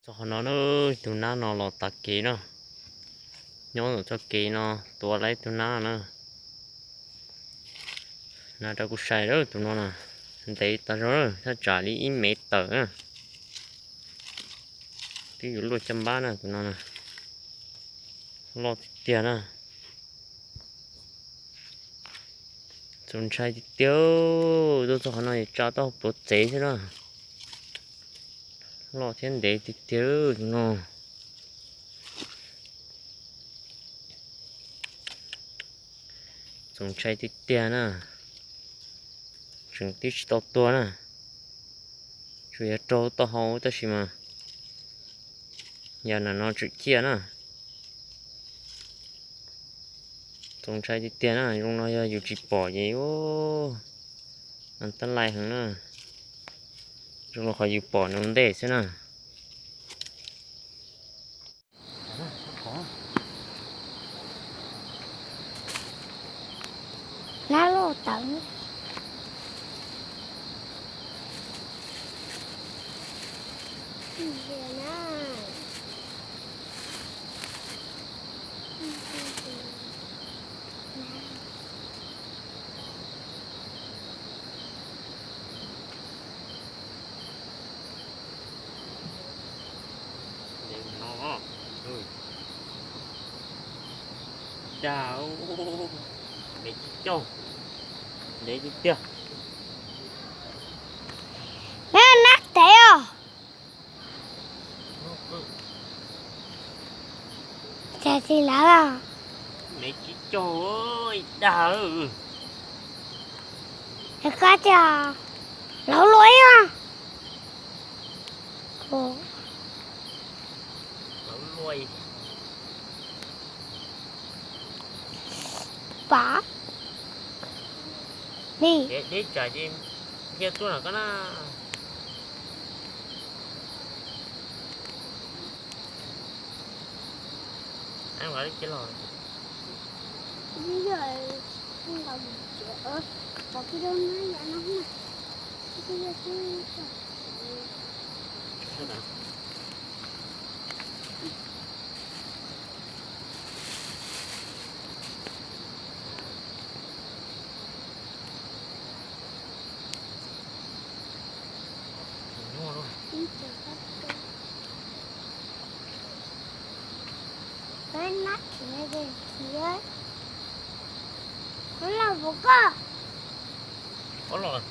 Txog qhov no na, tus nab no los tav kev na, nyob ntawm txoj kev no, tua lawm tus nab na. Nab rau kuv saib lawm, tus no na, ntev tas zog lawm, thaj tsam li ib mev tawm na. Twb yuav luaj caj npab na, tus no na, loj tiag tiag na. Txaus ntshai tiag tiag, tuaj txog qhov no es tsa tau pluav txev xwb na. Loj thiab ntev tiag tiag tus no. Txaus ntshai tiag tiag na. Tseem tib tsis tau tuag na. Tsuas yog raug taub hau tab sis mas yam no tseem ciaj na. Txaus ntshai tiag tiag na, zoo no yog yus tsis pom ces ua tab laij heev na. Zoo no qhov yus pom nws ua ntej xwb na. Nab loj tawv. Dag, ntev tsis coj, ntev tiag tiag. Nab tev os. Cas tsis lawv? Ntev tsis coj, dag. Koj tias lawv luaj ib. Pam li. Deb tsam ces nce tuaj lawm koj na. Peb nab khiav ces khiav. Peb los puas koj? Ua los.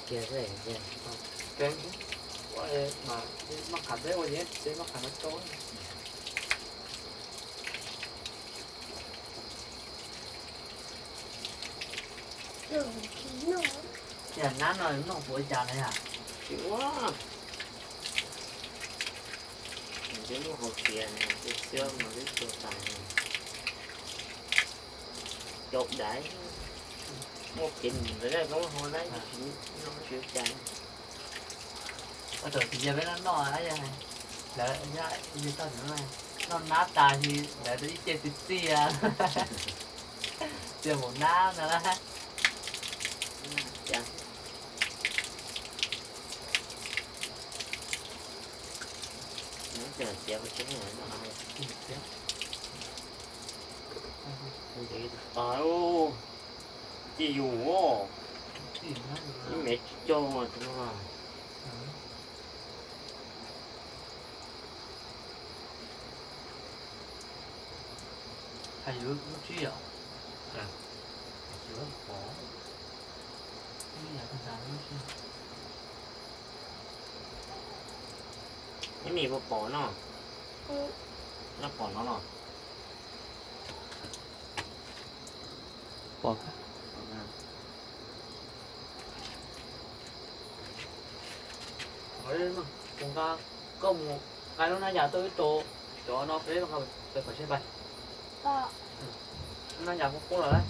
Kiag, maj qham peb ua, peb maj qham no rau. Yog nab no noj puas cas na yom? Tsis ua. Twb muaj hauv tias twb xwb mas twb tuag tas. Cau daiv. Muaj kev mus ntawd koj muab hau laib, noj tsis ua cas. Ua thaum txiv yawg peb noj noj, lawv, yawg toj noj nab tas, lawv ib ce txiv txiaj, txiaj mus nab no na. Ci yus, ib mev tsis coj tus no. Hais lub tsib yom? Ib me puas pom no. Nab pom no los? Pom. Kuv nqa koj mus nqa lub nab yas tuaj wb rau cov no peb nqa pem pem seb pais. Lub nab yas qub qub los lawm.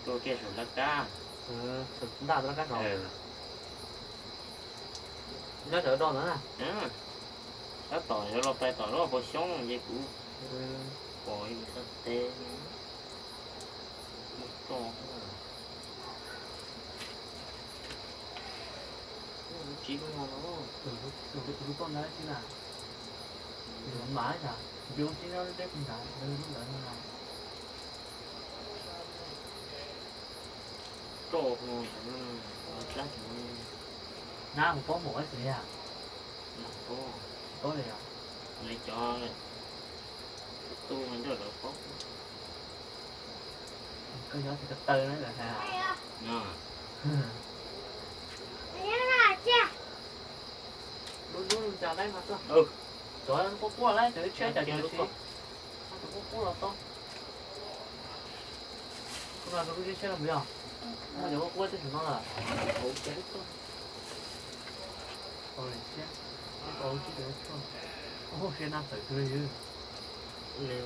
Rau kiag saum laj kab. Ntaj laj kab saud. Nyob saum do ntawd na. Tab tom yuav los pais tom lub pob xyoob ces kuv pom ib txoj teb muaj roj. Lub tsis lub no no. Lub toj ntawd tsis na. Mam yog lub tsis no deb nrad lub ntawd no. Roj no, nab mus pob mom xwb yam. Pob li yog nws cov tu nrog lawv pob. Koj yog tus taw na lawm hais. Lub lub cas laib mas tuaj. Cov quaj quaj laib cov tshiab cas cov tshiab. Cov quaj quaj los tau. Kuv no rau lub tshiab los mus yog. Muaj cov quaj quaj tej saum no lawm. Hauv tshiab. Hauv tshiab. Ua siab na tawm kawg li. Ntev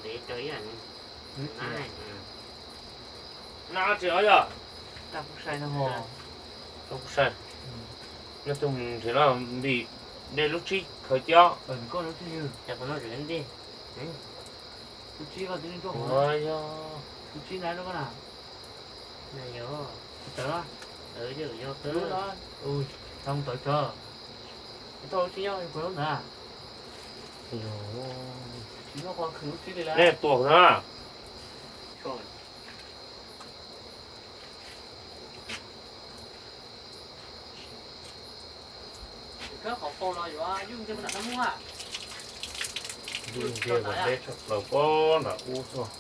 rau ib yam. Na tsis os yog. Kuv sai no ho. Kuv sai. No tus nrhiav los ntim dej lub tsib khaws coj. Koj lub tsib yog. Lub tsib koj tib neeg tuaj hauv. Yog. Lub tsib na lub koj na. Tawv na. Yog tawv. Tau tawv tsawv. Tau lub tsib nyob kuv lub ntawd. Tsis muaj qhov khwv lub tsib li lawm. Nej tuaj na. Kawg qhov faus los yuav yug ntsia nram qab muag. Yug ntsia kom deb tshaj plaws pob nram ub tuaj.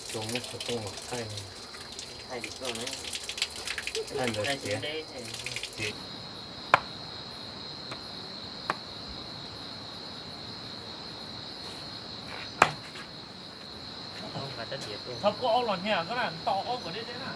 Thaij ntawd tiag. Thov koj aub los hnia koj na, ntaus aub kom deb deb na.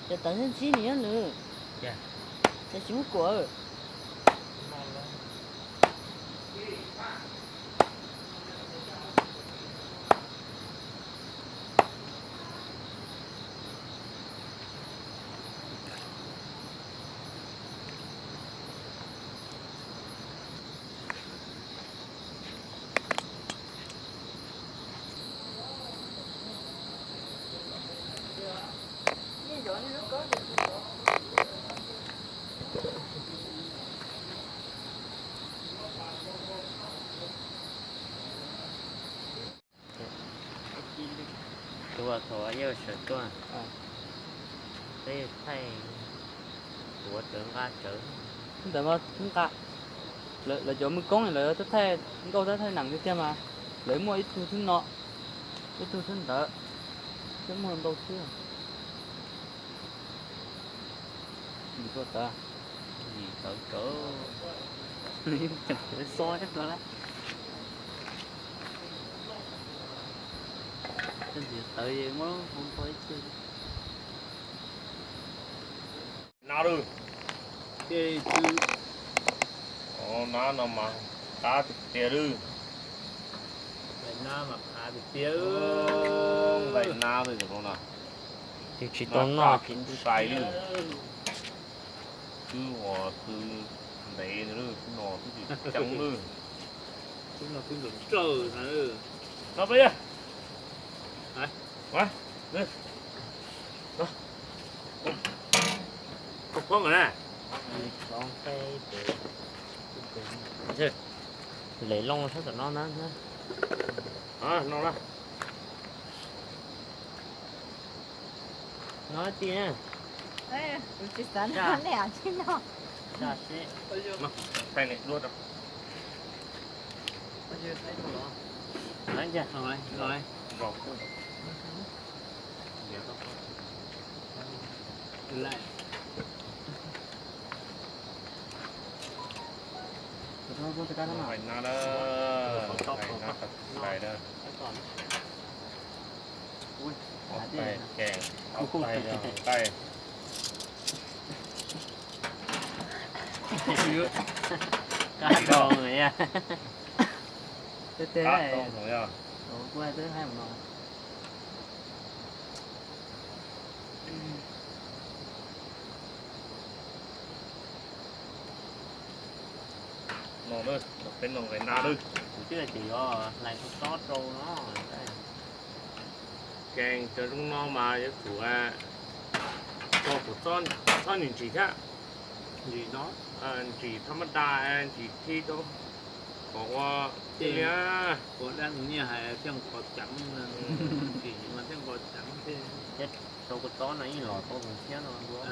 Cov tawv ntsib nws nyob nws. Ces tsis muab kuam. Tuaj thaum yawg sawv tuaj, peb thaij tuav rawv nqa rawv. Ntawd mas nqa, lawv cov mws koob lawv thaij nkauj thaij nees tiag tiag mas, lawv muaj ib tug thwb no, ib tug thwb ntawd, thiab muaj ntau xwb. Yim tuaj tawv, yim tawv tawv, yim tawv xo ib tuaj lawm. Cov ntxiv tawv muab hau npho ib tug. No lawm. Ces nab no mas qab tiag tiag lawm. Nqaij nab mas qab tiag tiag. Nqaij nab lawm no. Ces tsis tau noj ces sai lawm. Twb ua twb ntev lawm, twb no twb tsis ceeb lawm. Twb no twb nrawm nrawm na. No peb yog. Phob na. Lem loo sab tom no na. No na. No tiag. Tsis xav noj, nej tsis noj. Thaij niam duab rau. Nqaij nab na, nqaij nab qab tiag tiag na. Ob tais, ob tais yog nqaij. Qab zoo yog. Qab zoo yog. No na, peb noj nqaij nab na. Kuv twb hais tias yuav hlais kua txob rau no. Kees cov zoo no mas yuav tsum tso kua txob ntsim ntsim thiab. Ntsim no, ntsim thab mab da, ntsim thib rau kom ua tiag. Ua dab nyiaj hais thiaj nqos ceev, ntsim mas thiaj nqos ceev thiab. Thiab rau kua txob no yeej los tau tus thiab no dua.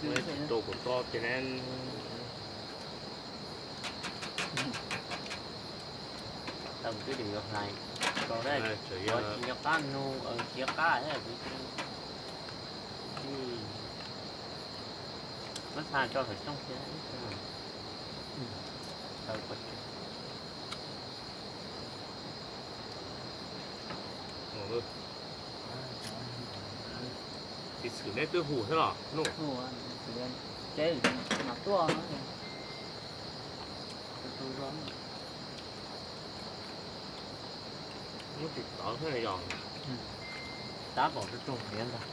Tsis rau kua txob tiag ne. Tau twb yuav hlais rau dab tsi, tsis nco qab nug, tsis nco qab thiab. Muab xa tso saum rooj thiab. Tsis xwm neb twb hu thiab los? Muab tsis tawv thiab yog. Tab tom tsuag tsuag qhiav ntag.